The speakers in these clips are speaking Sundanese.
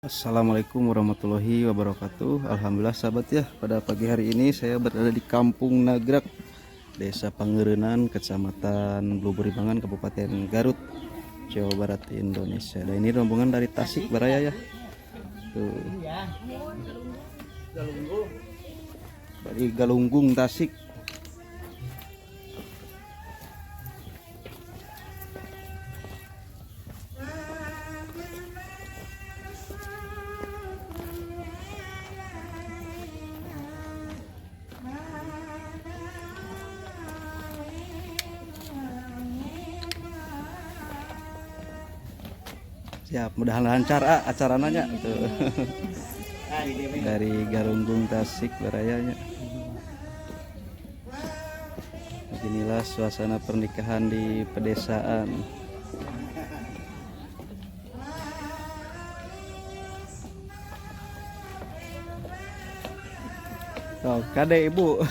Assalamualaikum warahmatullahi wabarakatuh. Alhamdulillah sahabat ya, pada pagi hari ini saya berada di Kampung Nagrak, Desa Pangarenan, Kecamatan Bluburibangan, Kabupaten Garut, Jawa Barat, Indonesia. Dan ini rombongan dari Tasik Baraya ya. Tuh. Dari Galunggung, Tasik. Siap, mudahan lancar acaranya tuh. Dari Galunggung Tasik Barayanya. Beginilah suasana pernikahan di pedesaan. Oh, kade ibu.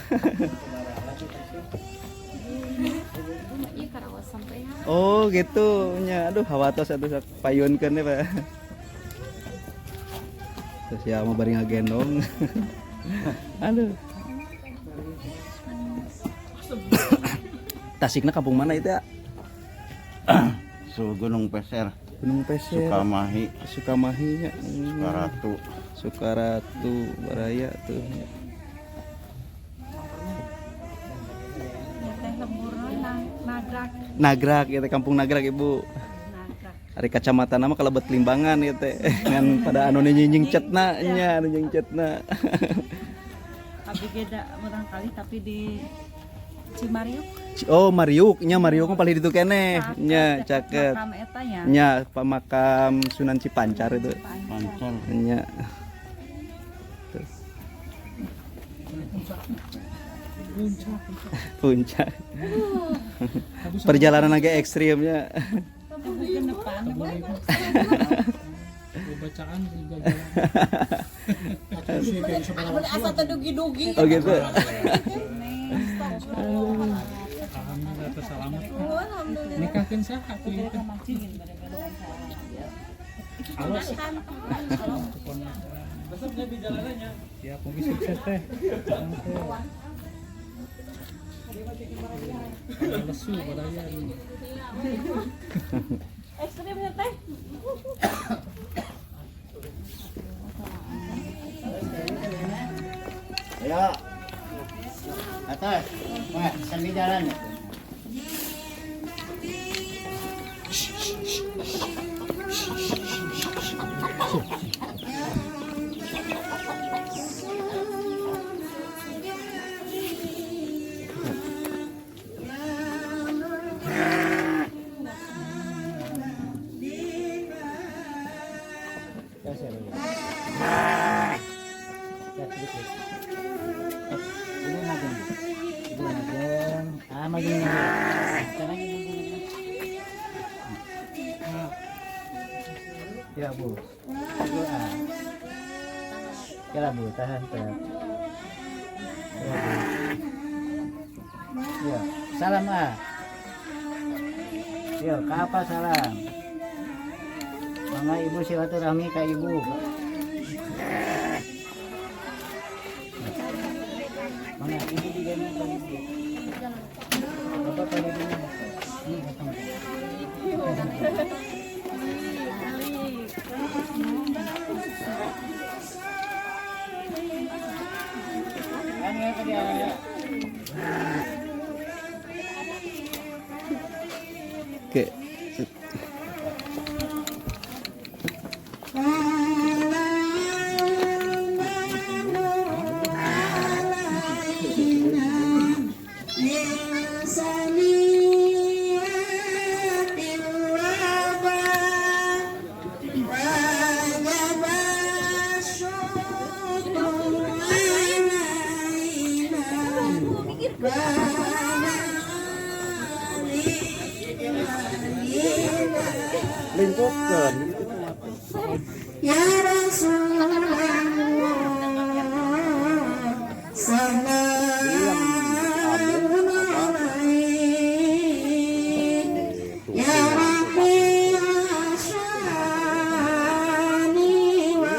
Oh gitu nya, aduh hawatos atuh sok payunkeun ya, Pak. Terus ya mau bari ngagendong. Aduh. Tasikna kampung mana itu ya? Su Gunung Peser, Gunung Peser. Sukamahi, Sukamahi nya. Sukaratu. Sukaratu Baraya tuh. Teh lemburna Nagrak. Nagrak ya teh, kampung Nagrak Ibu. Nagrak. Hari kacamata nama kalebet Limbangan ya teh. Ngan pada anu nyinying cetna nya, anu nyinying cetna. Abi ge da murang kali tapi di Cimariuk. Oh, Mariuk nya, Mariuk mah paling ditu keneh nya, caket. Makam eta nya. Nya, makam Sunan Cipancar itu. Pancar. Nya. Tuh. Puncak. Perjalanan agak ekstrimnya. Bacaan juga jalan. Asa teu dugi-dugi. Oh gitu. Alhamdulillah terselamat. Nikahkeun saha tuh ieu teh? Awas. Siap, mungkin sukses teh. Lesu baraya ini. Ekstrimnya teh. Ayo. Atas. Wah, sambil jalan. Ya bu, bu ah. Ya bu, tahan tahan. Ya bu. Ya, salam ah. Yo, ke apa salam? Mama ibu silaturahmi ke ibu. Mana ibu di mana ibu? Bapak pada di mana? Ini datang. Oke. Lingkupkeun. Ya Rasulullah salamun alaik ya Rabbi asyani wa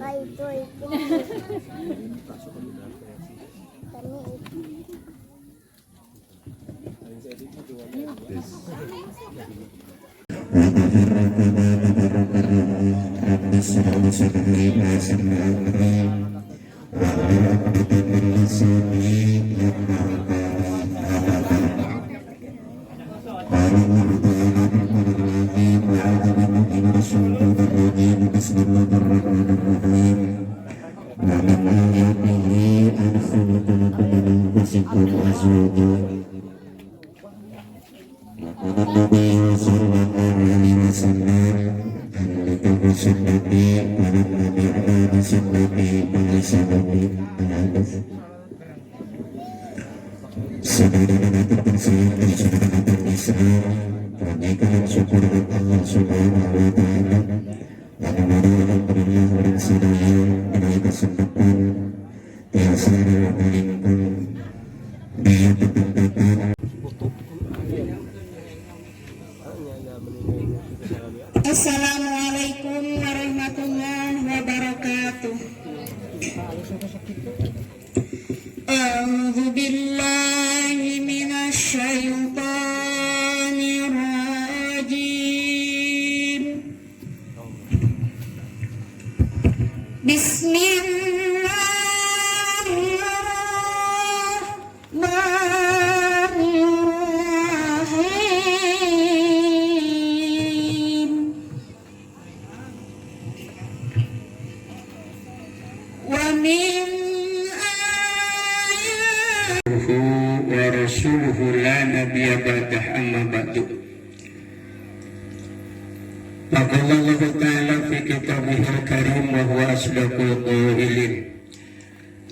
Ah, itu itu. Kami itu. Assalamualaikum warahmatullahi wabarakatuh. A'udzu billahi minasy syaithanir rajim. Bismillahirrahmanirrahim. ومن آياته ورسوله لا نبي بعده أما بعد. فقال الله تعالى في كتابه الكريم وهو أصدق القائلين: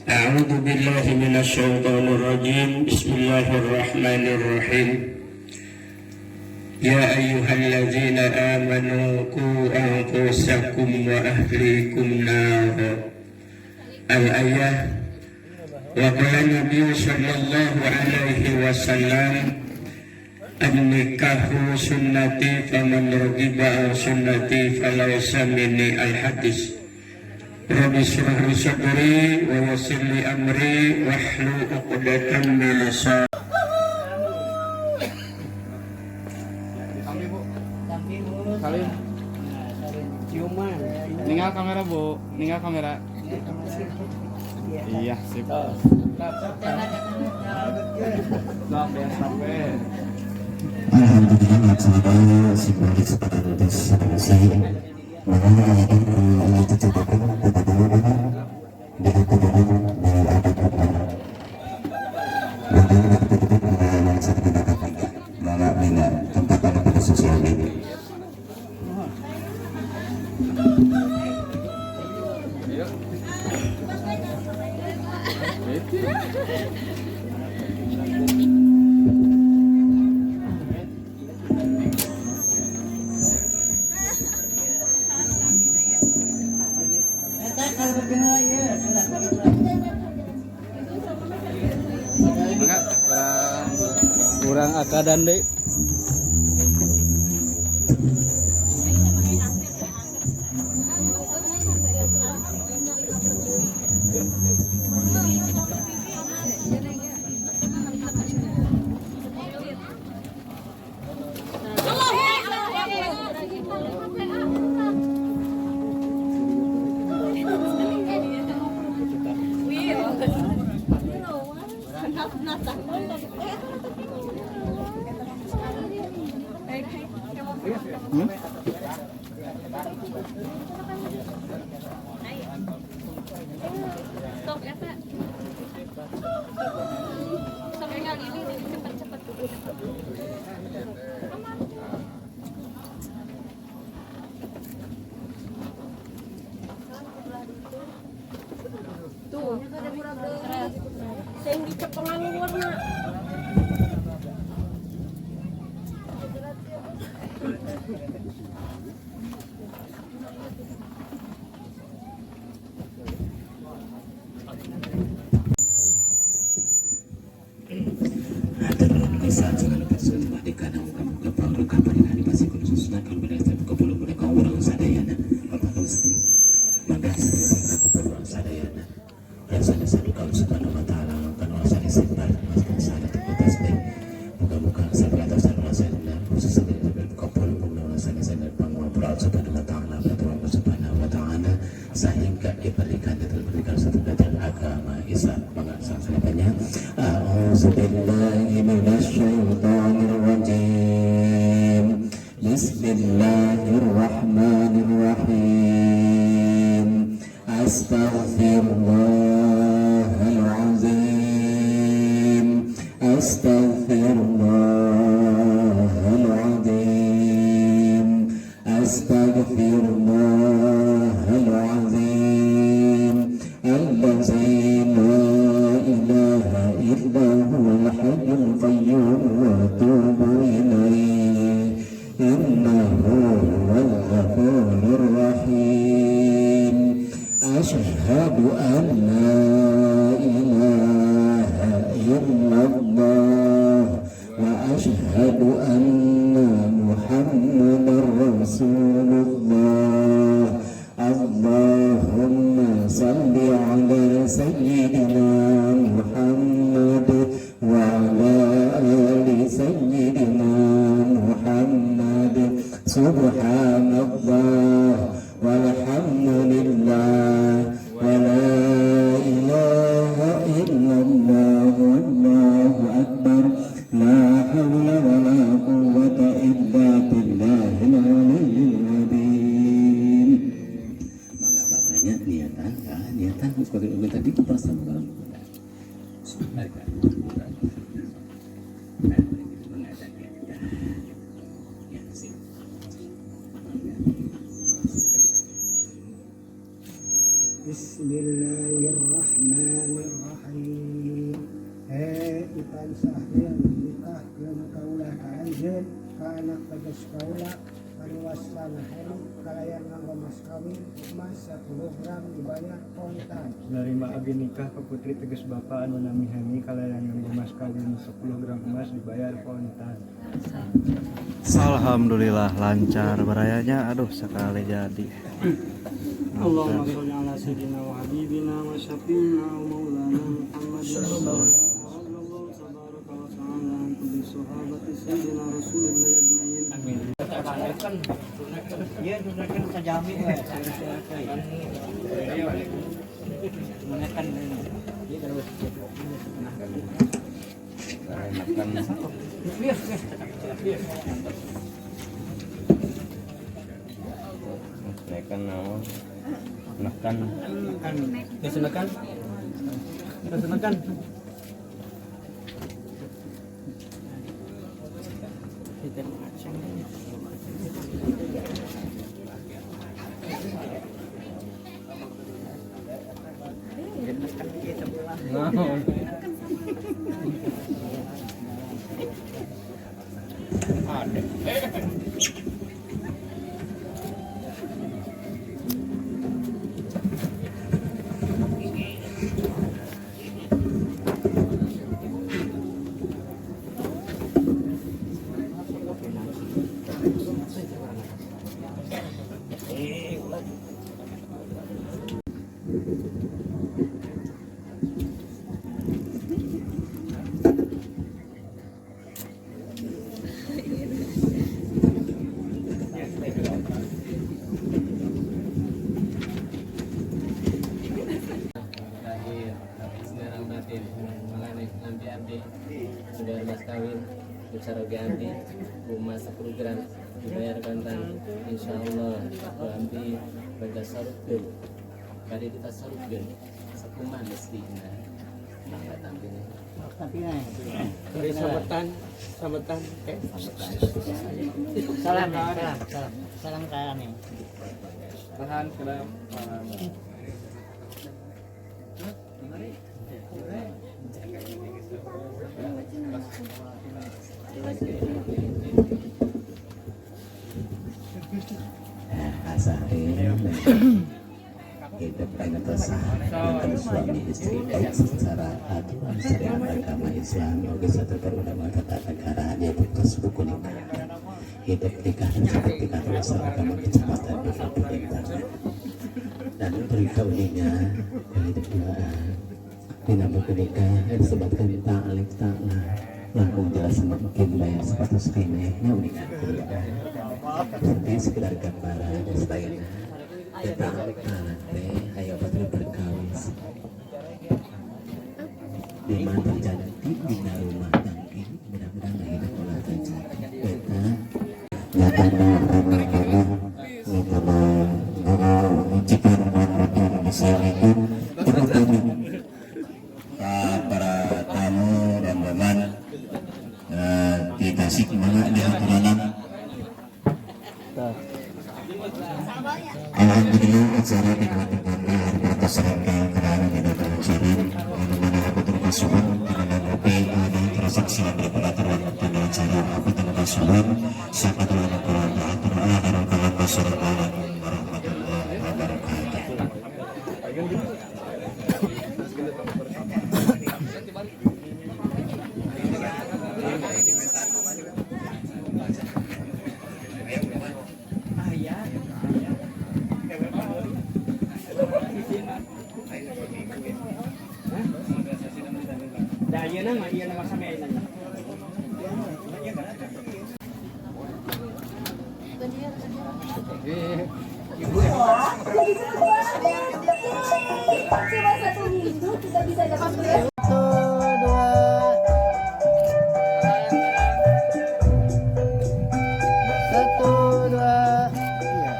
أعوذ بالله من الشيطان الرجيم، بسم الله الرحمن الرحيم. يا أيها الذين آمنوا قوا أنفسكم وأهليكم نارا. الآية. وقال النبي صلى الله عليه وسلم: النكاح سنتي فمن رغب عن سنتي فليس مني. الحديث. رب اشرح لي صدري ويسر لي أمري واحلل عقدة من لساني. Kami, Bu. Tapi Bu. Salim. Nah, salim. Ciuman. Ninggal kamera, Bu. Ninggal kamera. Iya, sip. Sampai sampai. Alhamdulillah simbolik seperti sosial media. Eta kalau begini ya. Mangga, urang urang akadan deui. Hmm? Stop ya, Pak. Stop kali ini cepet-cepet. Tuh, sing dicepengan warna. Muka-muka Sehingga diberikan itu diberikan satu pelajaran agama Islam. Maka saksikannya, A'udzubillahi minasyaitonirrajim. Bismillahirrahmanirrahim. Astaghfirullahalazim. Astaghfirullahalazim. Astaghfirullahalazim. Allazi la ilaha illa huwal hayyul qayyum wa atubu ilaihi. Innahu huwal ghafurur rahim. Ashhadu an la ilaha illallah wa ashhadu anna Muhammadar Rasulullah. Allahumma salli ala sayyidina Muhammad wa ala ali sayyidina Muhammad. Subhanallah walhamdulillah wa la ilaha illallah wallahu akbar. La hawla wa la quwwata illa billahil aliyyil azim. Maka bapaknya niatan, niatan sebagai umat tadi bersama kalau Bismillahirrahmanirrahim. Hei Ipan Sahrian, nikahkeun kaula ka anjeun ka anak tegas kaula anu wastana Heri kalayan nganggo mas kawin emas 10 gram dibayar kontan. Nerima abdi nikah ke putri tegas bapak anu nami Heni kalayan nganggo mas kawin 10 gram emas dibayar kontan. Alhamdulillah lancar barayanya. Aduh, sekali jadi. Allahumma sholli ala sayyidina wa habibina wa syafi'ina wa maulana Muhammadin sallallahu tabaraka wa ta'ala an kulli sahabati sayyidina Rasulillah ajmain. Amin. Iya, gunakan sajami we. Gunakan iya terus. Naikkan naon? Nekan. Nekan. Geus nekan. Lahir sekarang batin mengenai nanti abdi sudah mas kawin bicara abdi emas 10 gram dibayar kontan. Insyaallah ku abdi pada sarupkeun bade ditasarupkeun sakumaha mestina mangga tampilnya. Dari sabetan, sabetan. Salam, salam, salam, salam kami. Tahan salam. Asahin hidup resah dengan suami istri baik secara aturan syariat agama Islam oke satu perundang tata negara yaitu buku nikah hidup nikah dan sertifikat masalah agama kecamatan Kabupaten dan beri kauninya yang hidup dua dina buku nikah disebutkan ta'alif ta'lah langkung jelas mungkin bayar 100 kene nya uningan kedua jadi sekedar gambaran dan sebagainya. Eta teh aya opat perkawis di mana terjadi dina rumah tangga, mudah-mudahan hidup ulah terjadi. Eta para tamu rombongan di Tasikmalaya di Haturanan. Alhamdulillah acara nikmati kami hari atas rangkaian kenangan di Tanah anu mana aku terkasuhan dengan ngopi ada transaksi yang berpengaturan tanda acara aku terkasuhan sangat Wassalamualaikum warahmatullahi wabarakatuh. Cuma satu minggu kita bisa dapat 1, 2, iya.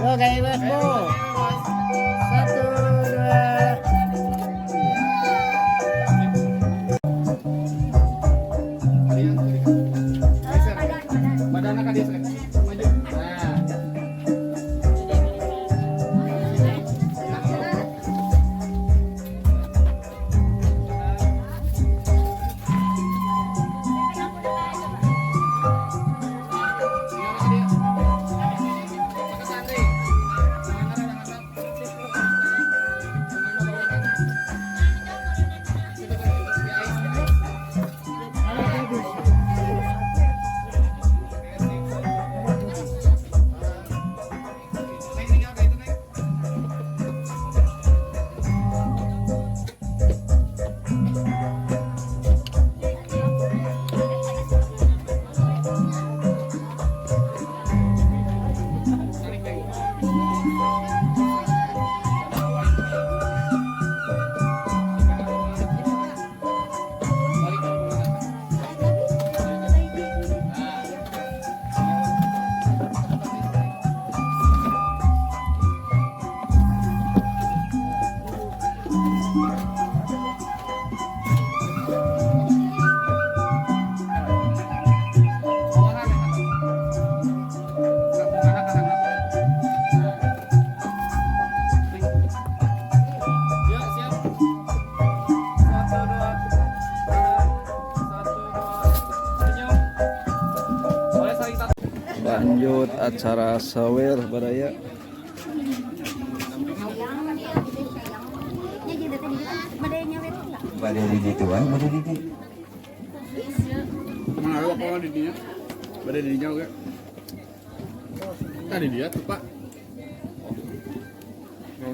Oke, Mas Bo. 1, 2. Lanjut acara sawer baraya. Bade di ditu wae, bade di ditu. Mana apa di dinya? Bade di dinya oge. Tadi dia tuh, Pak. Oh.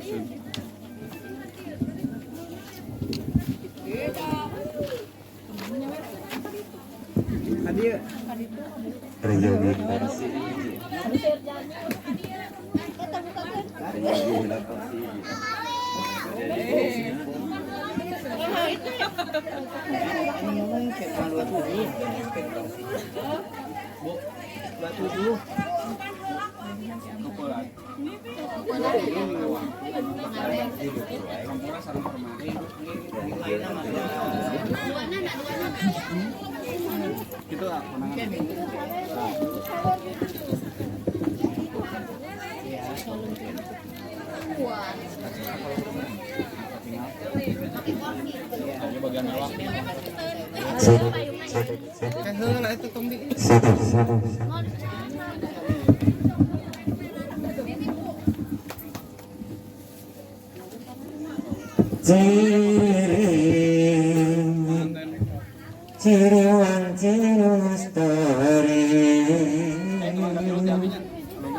Ciruan cirustari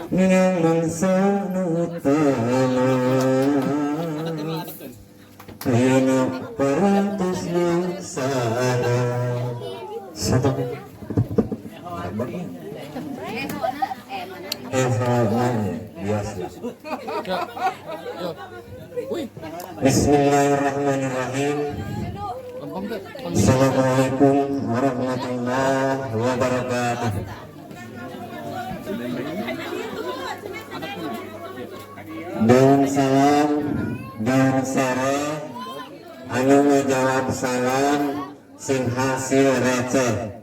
Niyang mangsa nutama Ayana parantos sana. Satu. Biasa. Bismillahirrahmanirrahim. Assalamualaikum warahmatullahi wabarakatuh. Daun salam, daun sare, anu ngajawab salam sing hasil receh.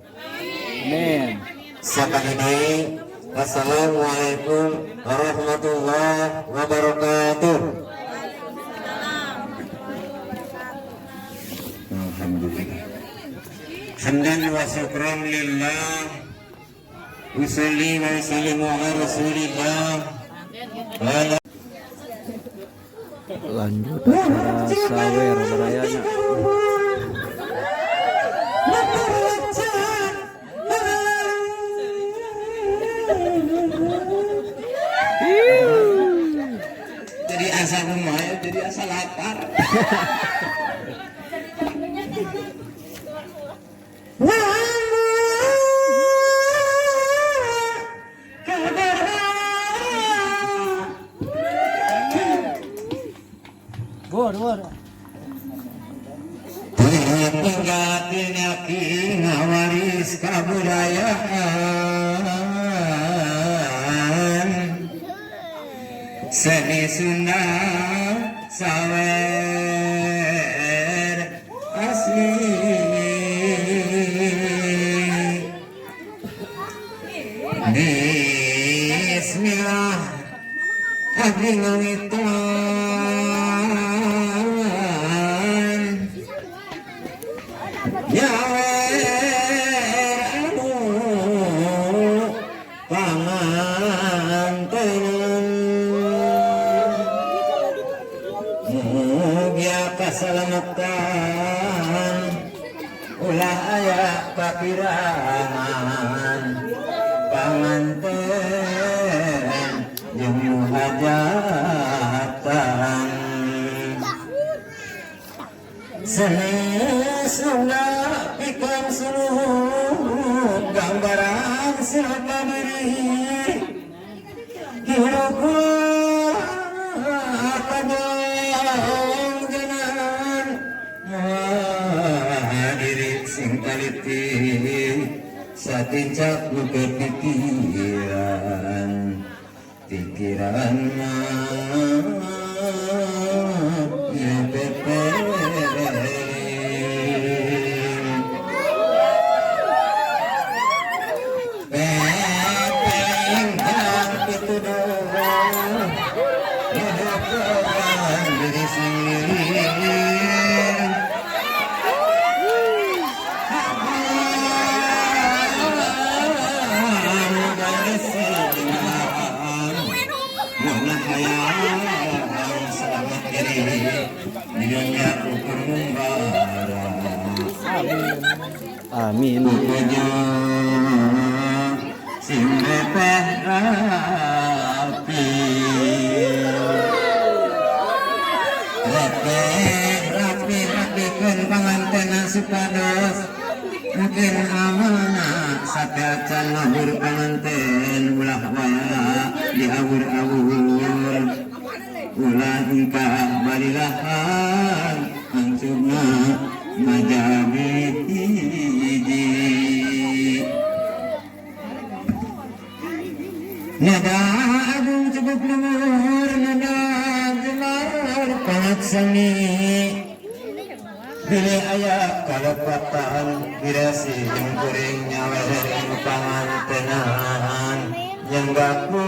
Amin. Sakali deui, assalamualaikum warahmatullahi wabarakatuh. Alhamdulillah. Hamdan wa syukran lillah. Usalli wa usallimu ala rasulillah. Wa Lanjut acara sawer barayanya. Jadi asa kumaha, jadi asa lapar. Ngawaris kabudayaan seni Sunda sawer asli. Bismillah abdi ngawitan nyawer anu pangantenan mugia kasalamatan ulah aya kakirangan panganten jeung nu hajatan seni Sunda pikeun seluruh gambaran siapa diri hirup kajongjonan diri sing taliti satincak nu kepikiran pikiran ya pepeling pepeling dan pituduh nuduhkeun diri sendiri. Amin. Sing repeh rapi repeh rapi rapikeun pangantenan supados mungkin amanah sateacan ngabur panganten ulah waya diawur-awur ulah engkah balilahan hancurna majabi hiji nada agung cukup luhur nada jenar panaksani bila aya kalepatan birasi jeung kuring nyawer pangantenan yang gakun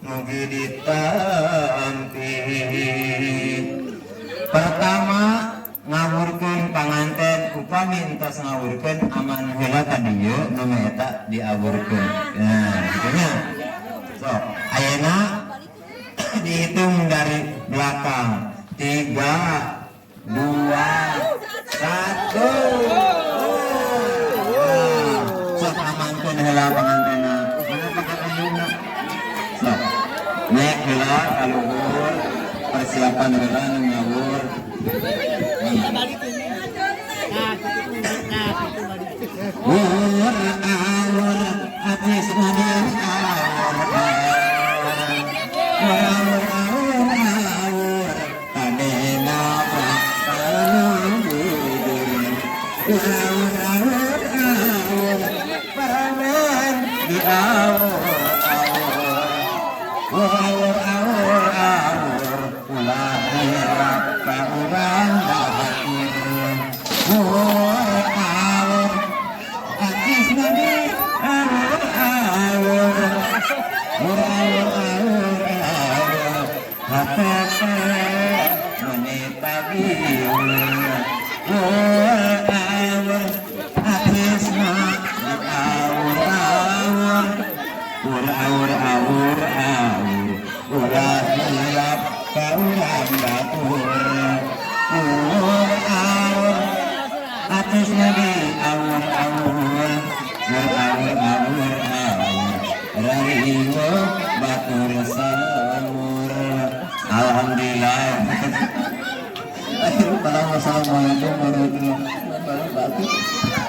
mugi ditampi. Pertama ngawurkeun panganten upami entos ngawurkeun aman heula ka dieu nu eta diawurkeun. Nah, kitu nya. Sok, ayeuna dihitung dari belakang. 3 2 1. Sok amankeun heula pangantenna. Mana pakaayuna? Sok. Naik heula ka luhur, persiapan heula nu ngawur. Wur awur atis model awur. Awur awur awur, kade nabrak kana bujur. Awur awur awur, parawan di awur awur. Awur awur awur, ulah hilap ka urang batur. Awur awur, atis nabi awur awur. Awur awur awur, hate meuni tagiur. Awur awur, atis di awur awur. Awur awur awur awur, ulah hilap ka urang batur. Awur awur, atis nabi awur awur. Awur awur awur awur, rariweuh batur salamur. Alhamdulillah. Akhirul kalam, wassalamualaikum warahmatullahi wabarakatuh.